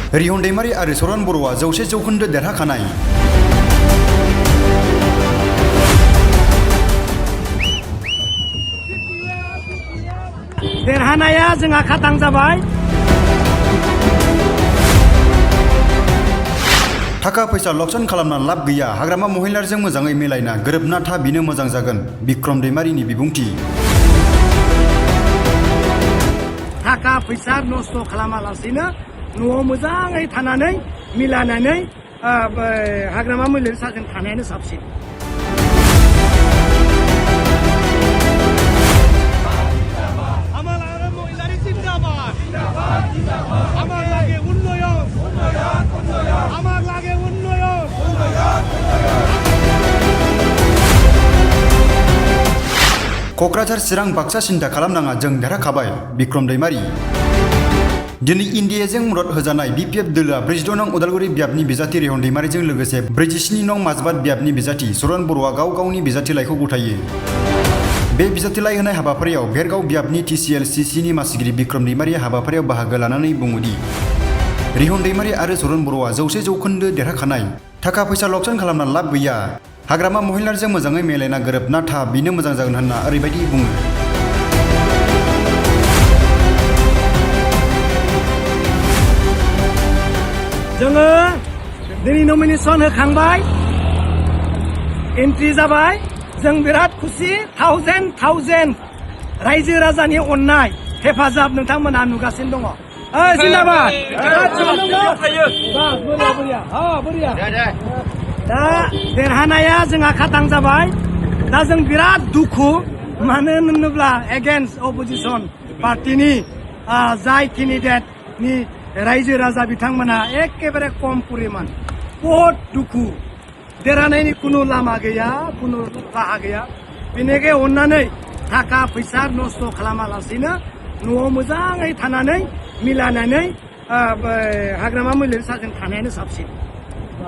रिहन दैमारी आरो सरन बर'आ 100% देरहाखानाय। देरहानाया जोंहा खातां जाबाय। थाखा फैसा लकसान खालामना लाब गैया, हाग्रामा महिलारजों मोजाङै मिलायना गोरोबना था बिनो मोजां जागोन। बिक्रम दैमारिनि बिबुंथि। थाखा फैसा नस्त खालामालासिनो न'आव मोजाङै थानानै मिलायनानै हाग्रामा महिलार साजों थानायानो साबसिन। क'क्राझार चिरां बाक्सा सिन्था खालामनाङा, जों देरहाखाबाय। बिक्रम दैमारि। दिनै इन्डियाजों मदद होजानाय बिपिएफ दोलोआ 46 नं उदालगुरि बियाबनि बिजाथि रिहन दैमारिजों लोगोसे 47 नं माजबाद बियाबनि बिजाथि सरन बर'आ गाव गावनि बिजाथिलाइखौ गथायो। बे बिजाथिलाइ होनाय हाबाफारियाव भेरगाव बियाबनि TCL/CCनि मासिगिरि बिक्रम दैमारिया हाबाफारियाव बाहागो लानानै बुङोदि रिहन दैमारि आरो सरन बर'आ 100% देरहाखानाय। थाखा फैसा लकसान खालामना लाब गैया, हाग्रामा महिलारजों मोजाङै मिलायना गोरोबना था बिनो मोजां जागोन होनना ओरैबायदि बुङो। जोङो दिनै नमिनेशन होखांबाय, एन्ट्रि जाबाय। जों बिराद खुसि। थाउजेन्ड रायजो राजानि अननाय हेफाजाब नोंथांमोनहा नुगासिनो दङ। जिन्दाबाद। दा देरहानाया जोंहा खातां जाबाय। दा जों बिराद दुखु, मानो होनोब्ला एगेन्स्ट अपोजिशन पार्टीनि जाय केन्डिडेटनि रायजो राजा बिथांमोना एकेबारे कम परिमान, बहुत दुखु। देरहानायनि कुनु लामा गैया, कुनु राहा गैया। बेनिखाय अननानै थाखा फैसा नस्त खालामालासिनो न'आव मोजाङै थानानै मिलायनानै हाग्रामा महिलार साजों थानायानो साबसिन।